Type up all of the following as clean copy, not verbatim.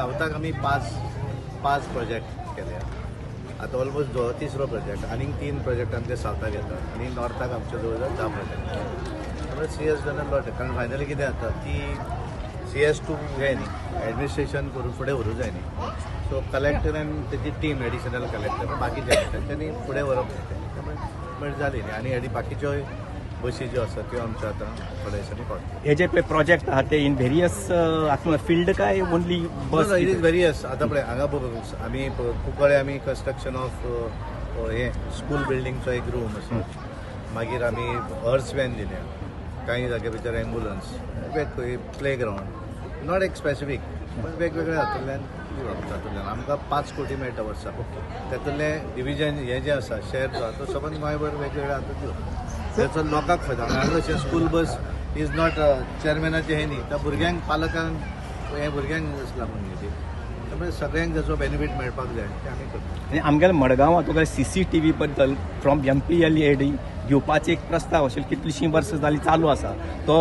सावथाक आमी पांच प्रोजेक्ट केले. आतां ऑलमोस्ट तिसरो प्रोजेक्ट, आनीक 3 प्रोजेक्ट आमचे सावथाक येतात आनी नॉर्थाक आमचे जवळ जवळ 10 प्रोजेक्ट. त्यामुळे सी एस डन लॉट. कारण फायनली कितें जाता की सी एस टू हें न्ही एडमिनिस्ट्रेशन करून फुडें व्हरूं जाय न्ही. सो कलेक्टर आनी तेजी टीम एडिशनल कलेक्टर बाकीचे तांच्यांनी फुडें व्हरप न्ही तें, त्यामुळे जाली न्ही. आनी बाकीच्यो बशी ज्यो आसा त्यो आमच्यो आतां थोड्या दिसांनी पावतल्यो. हे जे पळय प्रोजेक्ट आहा ते इन वेरियस हातूंत फिल्ड काय only bus? It is various. आतां पळय हांगा आमी कुंकळे आमी कन्स्ट्रक्शन ऑफ हें स्कूल बिल्डींगचो एक रूम आसा, मागीर आमी हर्स व्हॅन दिल्या, कांय जाग्या भितर एम्बुलन्स, प्ले ग्रावंड, not एक स्पेसिफीक पण वेगवेगळ्या हातूंतल्यान दिवप. तातूंतल्यान आमकां 5 कोटी मेळटा वर्साक, तातूंतलें डिविजन हें जें आसा शेअर जो आसा तो सबंद गोंयभर वेगवेगळ्या हातूंत दिवप, ताचो लोकांक फायदो. हांगा कशें स्कूल बस is not चेअरमॅनाचें हें न्ही, त्या भुरग्यांक पालकांक हें भुरग्यांक लागून न्ही ती, त्यामुळे सगळ्यांक ताचो बेनिफीट मेळपाक जाय तें आमी करता. आनी आमगेल्या मडगांवां तुका CCTV बद्दल फ्रॉम MPLAD घेवपाचो एक प्रस्ताव आशिल्लो, कितलीशीं वर्सां जालीं चालू आसा तो.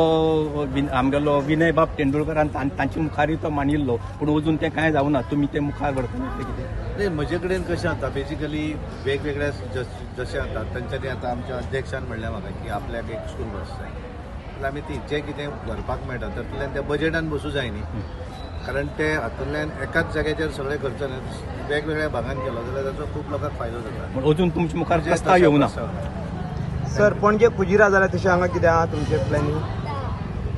आमगेलो विनय बाब तेंडुलकरान तांचे मुखारूय तो मांडिल्लो, पूण अजून तें कांय जावना. तुमी तें मुखार व्हरतले तें कितें? नाही, म्हजे कडेन कशें जाता बेजिकली वेगवेगळ्या जशें जाता तांच्यांनी आतां आमच्या अध्यक्षान म्हणलें म्हाका की आपल्याक एक स्कूल बस जाय, जाल्यार आमी ती जें कितें व्हरपाक मेळटा तातूंतल्यान त्या बजेटान बसूं जाय न्ही, कारण ते हातूंतल्यान एकाच जाग्याचेर सगळें खर्च वेगवेगळ्या भागान केलो जाल्यार ताचो खूब लोकांक फायदो जाता. पूण अजून तुमच्या मुखार प्रस्ताव येवना. सर, पणजे कुजिरा जाल्यार तशें हांगा कितें आहा तुमचें प्लॅनिंग?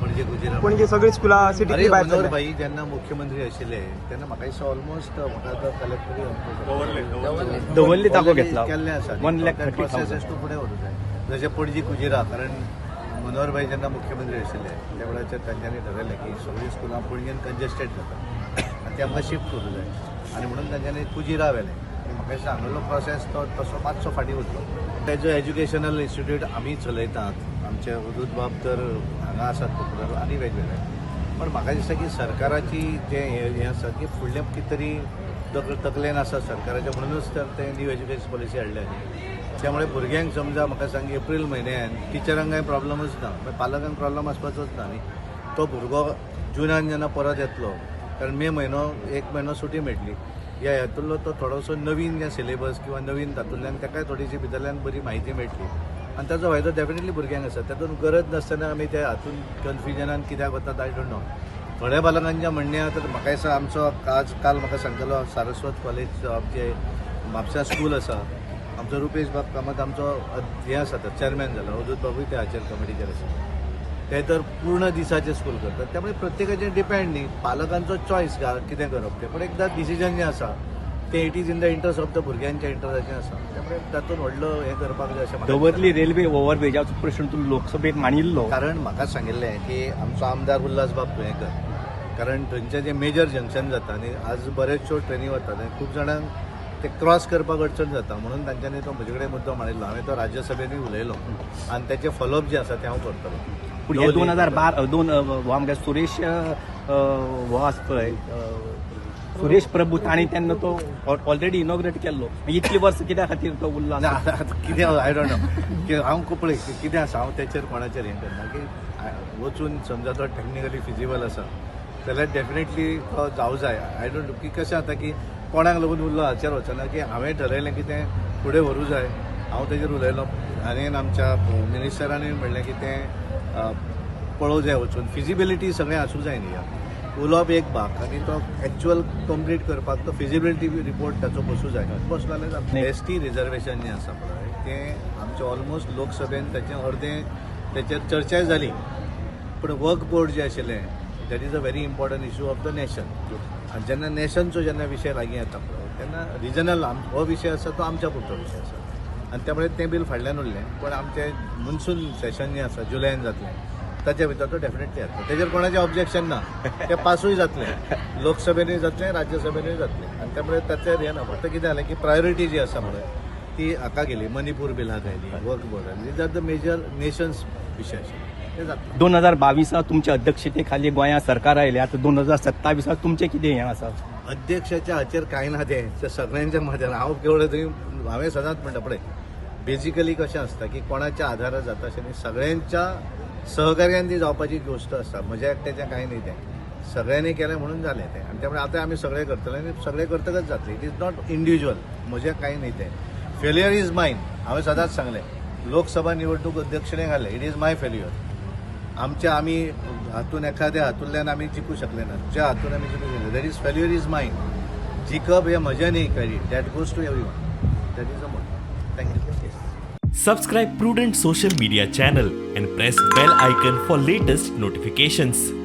पणजे कुजिरा, पणजे सगळीं स्कुलां सिटींतली भायर. मनोहर भाई जेन्ना मुख्यमंत्री आशिल्ले तेन्ना म्हाका दिसता ऑलमोस्ट म्हाका आतां कलेक्टरी दवर्ली ताको घेतला केल्लें आसा, 1,30,000 टू फुडें व्हरूं जाय. जशें पणजी कुजिरा, कारण मनोहर भाई जेन्ना मुख्यमंत्री आशिल्ले त्या वेळाचेर तांच्यांनी ठरयलें की सगळीं स्कुलां पणजेन कंजेस्टेड जाता आनी ते आमकां शिफ्ट करूं जाय, आनी म्हणून तांच्यांनी कुजिरा व्हेलें. आनी म्हाका दिसता हांगलो प्रोसेस तो तसो मातसो फाटीं उरलो. तेजो एज्युकेशनल इन्स्टिट्यूट आमी चलयतात, आमचे अवधूत बाब तर हांगा आसात पॉप्युलर आनी वेगवेगळे, पण म्हाका दिसता की सरकाराची जें हें आसा की फुडलें कितें तरी तकलेन आसा सरकाराच्या, म्हणूनच तर तें न्यू एज्युकेशन पॉलिसी हाडल्या. त्यामुळे भुरग्यांक समजा म्हाका सांग एप्रील म्हयन्यान टिचरांक कांय प्रॉब्लमूच ना, पालकांक प्रॉब्लम आसपाचोच ना न्ही. तो भुरगो जुनान जेन्ना परत येतलो, कारण मे म्हयनो एक म्हयनो सुटी मेळटली, ह्या हातूंतलो तो थोडोसो नवीन जें सिलेबस किंवा नवीन तातूंतल्यान ताकाय थोडीशी भितरल्यान बरी म्हायती मेळटली आनी ताचो फायदो डेफिनेटली भुरग्यांक आसा. तातूंत गरज नासतना आमी त्या हातूंत कन्फ्युजनान कित्याक वतात I don't know. थोड्या पालकांचें म्हणणें आसा तर म्हाका दिसता आमचो आज काल म्हाका सांगतालो सारस्वत कॉलेज आमचे म्हापसा स्कूल आसा, आमचो रुपेश बाब कामत आमचो हें आसा तर चेअरमॅन जाला, अवधूत बाबूय त्या हाचेर कमिटीचेर आसा, ते तर पूर्ण दिसाचें स्कूल करतात. त्यामुळे प्रत्येकाचें डिपेंड न्ही, पालकांचो चॉयस कितें करप तें, पूण एकदां डिसिजन जें आसा तें it is in the interest of the भुरग्यांच्या इंट्रस्टाचें आसा, त्यामुळे तातूंत व्हडलो हें करपाक जाय अशें. दवर्ली रेल्वे ओव्हरब्रिजाचो प्रश्न तुमी लोकसभेत मांडिल्लो, कारण म्हाका सांगिल्लें की आमचो आमदार उल्हास बाब तुयेंकर, कारण थंयचें जें मेजर जंक्शन जाता आनी आज बरेचश्यो ट्रेनी वतात आनी खूब जाणांक ते क्रॉस करपाक अडचण जाता, म्हणून तांच्यांनी तो म्हजे कडेन मुद्दो मांडिल्लो, हांवें तो राज्यसभेनूय उलयलो आनी तेचें फॉलोअप जें आसा तें हांव करतलो. पूण हे 2012 आमगे सुरेश हो आसा पळय सुरेश प्रभू, तांणी तेन्ना तो ऑलरेडी इनॉग्रेट केल्लो, इतली वर्सां कित्या खातीर तो उरलो? कितें I don't know, हांव पळय कितें आसा, हांव तेचेर कोणाचेर हें करना की वचून समजा तो टॅक्निकली फिजिबल आसा जाल्यार डेफिनेटली तो जावं जाय. I don't know की कशें जाता की कोणाक लागून उरलो हाचेर वचना, की हांवें ठरयलें की तें फुडें व्हरूं जाय, हांव तेजेर उलयलो आनी आमच्या मिनिस्टरानूय म्हणलें की तें पळोवं जाय वचून, फिजिबिलिटी सगळें आसूं जाय न्ही. उलोवप एक भाग आनी तो एक्च्युअल कंप्लीट करपाक तो फिजिबिलिटी रिपोर्ट ताचो बसूं जाय, बसलो जाल्यार जाता. ST reservation जें आसा पळय तें आमचें ऑलमोस्ट लोकसभेन ताचें अर्दें तेचेर चर्चाय जाली, पूण वक्फ बोर्ड जें आशिल्लें that is a very important issue of the nation. आनी जेन्ना नॅशनचो जेन्ना विशय लागीं येता पळय तेन्ना रिजनल हो विशय आसा तो आमच्या पुरतो विशय आसा आनी त्यामुळे तें बील फाटल्यान उरलें. पण आमचें मनसून सेशन जें आसा जुलयान जातलें ताच्या भितर तो डेफिनेटली येतलो, तेजेर कोणाचें ऑब्जेक्शन ना, तें पासूय जातलें, लोकसभेनूय जातलें, राज्यसभेनूय जातलें आनी त्यामुळे ताचेर हें ना. फक्त कितें जालें की प्रायोरिटी जी आसा पळय ती हाका गेली, मणिपूर बिलाक आयली, वक्फ बोर्ड आयली, these are the major nations विशय आशिल्ले, ते जातले. 2022 तुमच्या अध्यक्षते खाली गोंयांत सरकार आयलें, आतां 2027 तुमचें कितें हें आसा? अध्यक्षाच्या हाचेर कांय ना, तें सगळ्यांच्या मतान. हांव केवळ थंय हांवें सदांच म्हणटा पळय बेजिकली कशें आसता की कोणाच्या आधारार जाता अशें न्ही, सगळ्यांच्या सहकार्यान ती जावपाची गोश्ट आसता, म्हज्या एकट्याचें कांय न्ही तें. सगळ्यांनी केलें म्हणून जालें तें. आनी त्यामुळे आतां आमी सगळे करतले आनी सगळे करतकच जातलें. It is not individual, म्हजें कांय न्ही तें. Failure is mine. हांवें सदांच सांगलें, लोकसभा निवडणूक दक्षिणेक घालें, it is my failure. आमच्या आमी हातून एखाद्या हातूंतल्यान आमी जिखू शकले ना, ज्या हातून आमी जिखू शकले, that is failure is mine. जिखप हें म्हजें न्ही credit, that goes to everyone. That is a mot. Thank you. Subscribe Prudent Social Media channel and press bell icon for latest notifications.